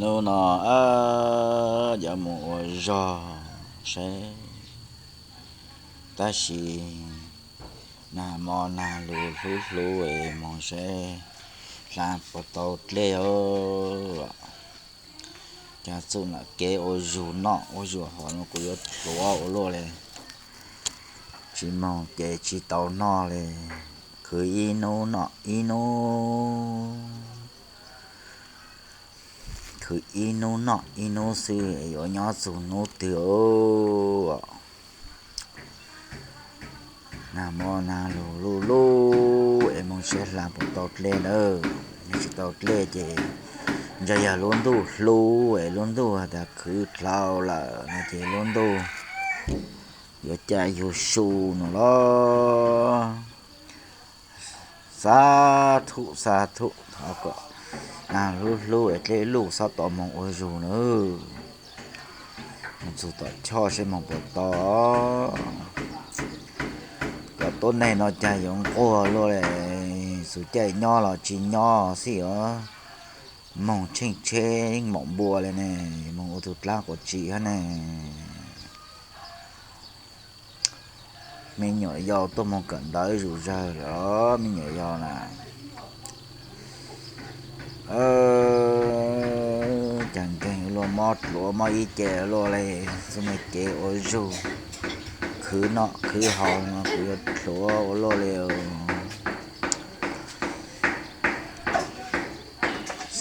Hnub no yuav mus ua zog saib, tab sis nag hmo nag lus hlub hlub es mus saib hla puas tau dlej os. Cas txuj lam kev ua zug noj ua zug haus no kuv yuav hlhuav ua luaj li. Tsis moog ces tsis tau noj li. Khwv ib hnub noj ib hnub, khwv ib hnub noj ib hnub xwb es yuav nyob txug hnub twg os. Nag hmo nag lug luj luj es moog saib hla puas tau dlej nawb. Yog tsis tau dlej ces ntshe yog lub ntuj hlub es lub ntuj has tas khwv dlhau lawm no ces lub ntuj yuav caj yug su no los. Xab thum xab thum, thov kom nag hlub hlub es dlej luj xob tau moog ua zug nawb. Moog txug tom choj saib moog puas tau. Kom tuab neeg no cas yuav nquag luaj li, xus caij nyob los tsis nyob xwb os. Moog tsheej tsheb yeej maum npua li ne, moog ua tug dlaab quas tsi hab ne. Me nyuam yaus tuaj moog kawm ntawv zuj zug lawm, me nyuam yaus na. Cas nkeeg luaj, mob dluav mob ib ce luaj li, xwb me kev ua zug, khwv noj khwv haus no kuv yuav hlhuav ua luaj li.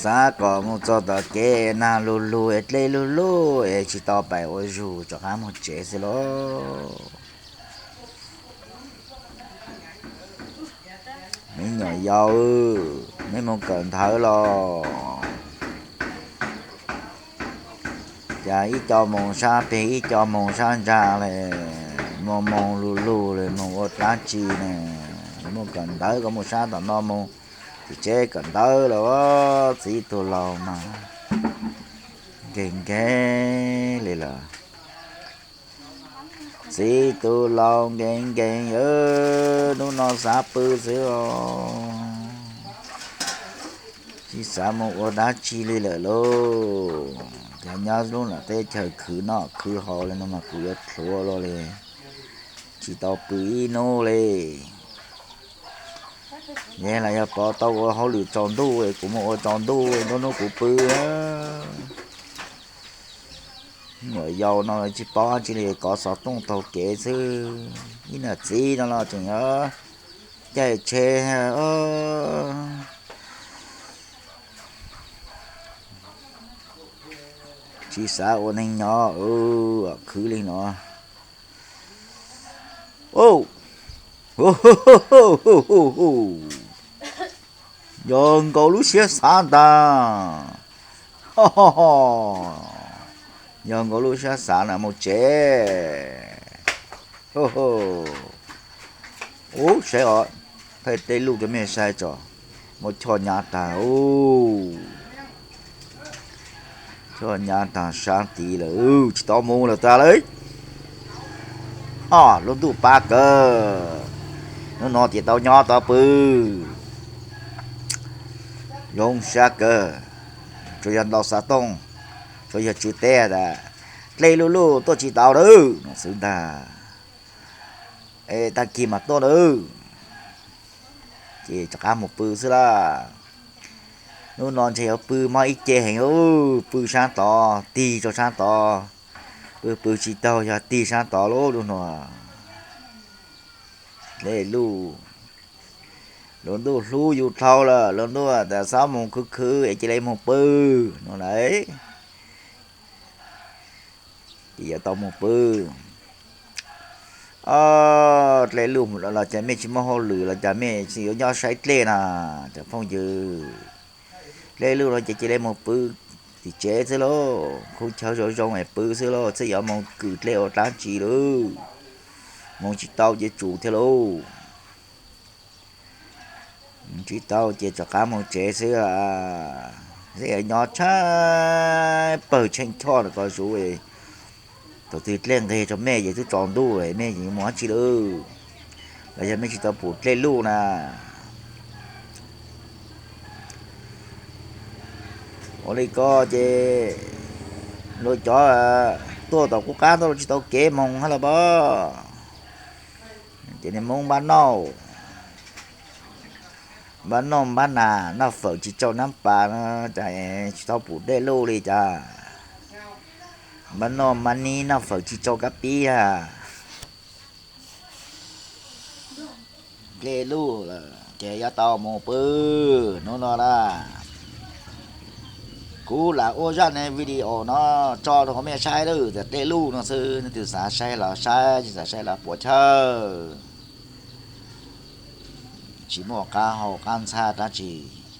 Xav kom mus txog tom kev nag lug lug es dlej luj luj es tsis tau pais ua zug, rov qab moog tsev xwb lauj. Me nyuam yaus, neb moog kawm ntawv los, cas ib co moog sab peg ib co moog sab ntsa li, moog moog lug lug li, moog ua dlaab tsi ne? Moog kawm ntawv koj moog sab tom no moog, tim tsev kawm ntawv lawm. Txiv tug laus mas nkeeg nkeeg li lawm. Txiv tug laus nkeeg nkeeg, hnub no xav pw xwb os, tsis xav moog ua dab tsi li lawm lauj. Cas nyob lub nram teb chaws khwv noj khwv haus li no mas kuv yuav hlhuav luaj li, tsis tau pw ib hnub li. Yog los yog pov tau ua hauj lwm tsaus ntuj es kuv mus ua tsaus ntuj, nruab hnub kuv pw. Nyuam yaus no tsis paub dab tsi li, kov xov tooj taug kev xwb. Ib niam txiv no los tseem caij tsheb, tsis xav ua neeg nyob, khwv li no. Yog nkaus lub siab xav ntag. Yog nkaus lub siab xav na, mus tsev. Ub, saib os, thaij dlej luj rau mej saib tso. Muab choj nyab tag ub. Choj nyab tag sab tid lawm, tsis tau mus lawm tag lawm. Ho lub ntuj pab kawg, hnub no ces tau nyob tau pw. Zoo sab kawg, tsuas yog ntaus xov tooj, tsuas yog tswv teb tas dlej luj luj tuaj tsis tau lawm no xwb ntag. Es tag kis mam tuaj nawb. Ces rov qab mus pw xwb lawm. Hnub no ntshe yuav pw mob ib ce heev, pw sab tod, tig rau sab tod, pw pw tsis taug, yog tig sab tod lub lub no. Dlej luj, lub ntuj hlub yus dhau lawm, lub ntuj tas xob mus khwv khwv es cia li mus pw no lauj. Ces yuav tau mus pw. Dlej luj los cas mej tsis muaj hauj lwm los cas mej tsis yuav nyob saib dlej na, cov phooj ywg. Dlej luj no ces cia li mus pw tim tsev xwb lauj, khub chaw zoo zoo es pw xwb lauj, txhob yuav mus kws dlej ua dlaab tsi lauj. Mus tsis tau ces tsum thiab lauj. Tsis tau ces rov qab mus tsev xwb. Xwb nyob tshaib pawg tsheej choj ko zuv. Thaum twg dlej nqig rau mej ces twb tsaus ntuj, mej mus dab tsi lawm? Los yog mej tsis tau pum dlej luj na? Ua li ko ces luag cov tuaj tom qub qab tuaj luag tsis tau kev moog hab los pab. Ces niag Hmoob npab noj, npab noj npab nas, noj fawm tsis tsau nab pas no, cas tsis tau pum dlej luj li cas. Npab noj npab nib, noj fawm tsis tsau kab pib a. Dlej luj lawm ces yuav tau mus pw hnub no na. Kuv lam ua zaj video no tso rau qhov mej saib lawm tias dlej luj no xwb, nej twg xav saib los saib, tsis xav saib los puam chawj. Tsis muaj qab hau qab ntxhab dab tsi,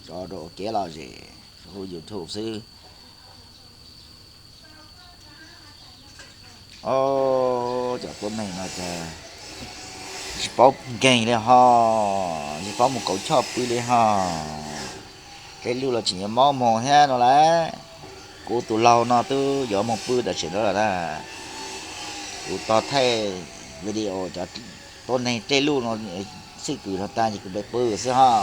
tso rau kev lom zem hauv YouTube xwb. Cov tuab neeg no ces tsis paub nkeeg li ho, tsis paub mus kauv choj pw li ho. Dlej luj los tseem yuav mob moog thiab no lauj. Kuv tus laug no twb yuav moog pw tam sim no lawm na. Kuv tog thaij video cov tuab neeg dlej luj no xwb kws no tag ces kuv pw xwb ho.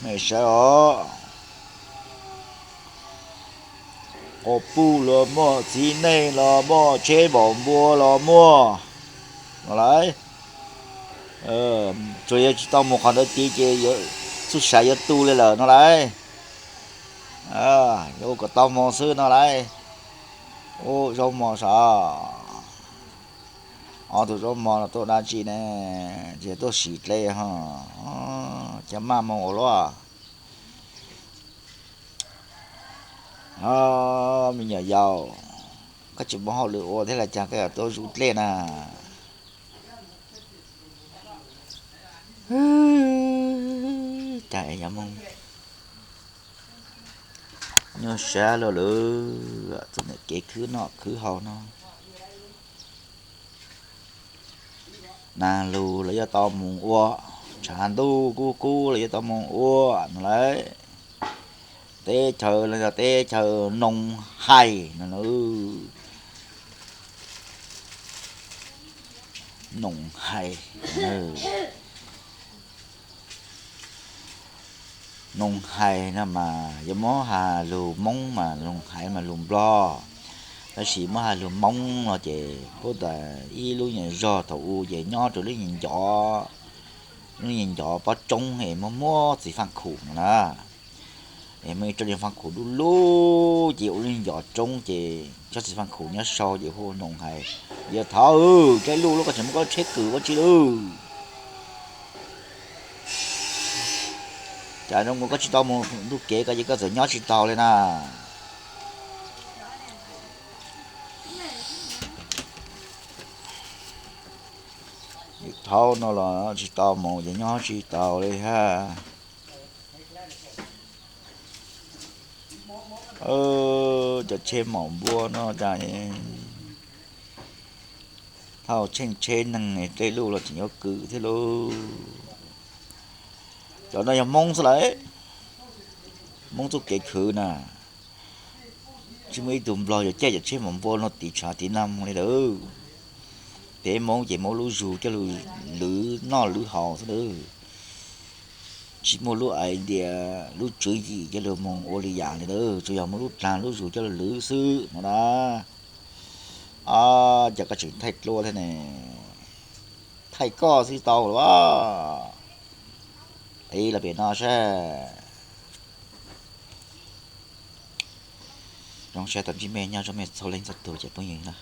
Mej sawv os. Quas puj los muaj, txiv neej los muaj, tsheb npaum npua los muaj no lauj. Tsuas yog tsis tau mus qhov ntawd tid ces txuj sa yuav tu li lawm no lauj. Yuav ua kom tau mus xwb no lauj. Ua zaub mos sav. Ob tug zaub mos no tuaj dab tsi ne? Ces tuaj sim dlej ho. Cov maj moog ua luaj. Me nyuam yaus, koj tsis muaj hauj lwm ua thiab los cas koj yuav tuaj zuj dlej na? Cas yuav moog nyuaj sab luaj lawm, txom nyem kev khwv noj khwv haus no. Nag lug los yuav tau moog ua, tshav ntuj kub kub los yuav tau moog ua no lauj. Teb chaws los yog teb chaws Noog Hais no. Noog Hais, Noog Hais no mas yuav muab has lug Moob mas Noog Hais mas lug Nplog, tab sis muab has lug Moob no ces puab tas ib lub nyuag zog thaum u ces nyob rau lub nyuag ncov, lub nyuag ncov pob roob es muab muab txiv faaj khum no na. Es muaj ib tsob txiv faaj khum dub lub ces ua lub nyuag ncov roob ces tsob txiv faaj khum nyob sau ces hu Noog Hais. Yog thaum dlej luj lub koj tseem muaj koj tsheb kws ua tsi lawm. Cas zoo nkaus koj tsis tau mus ntuj kev ko ces koj txawm nyob tsis taus li na. Thaum no los tsis tau mus ces nyob tsis taus li hab. Cov tsheb maum npua no cas thauj tsheej tsheb neeg dlej luj los tseem yuav kws thiab lauj. Cov no yog Hmoob xwb lauj, Hmoob txuj kev khwv na. Tsis muaj ib tug Nplog yuav caij cov tsheb maum npua no tiv tshav tiv nag li lawm. Peb Hmoob ces muab lub zug coj lug lwv noj lwv haus xwb lawm. Tsis muaj lub idea, lub tswv yim coj lug moog ua li yam li lawm, tsuas yog muab lub dlaag lub zug coj lug lwv xwb no na. Cas koj tseem thaij dluab thiab ne? Thaij koj xwb tau lawm. Ib los pem no seb. Zoo sab tau ntsib mej, nyob zoo mej txhua leej txhua tug cov phooj ywg na.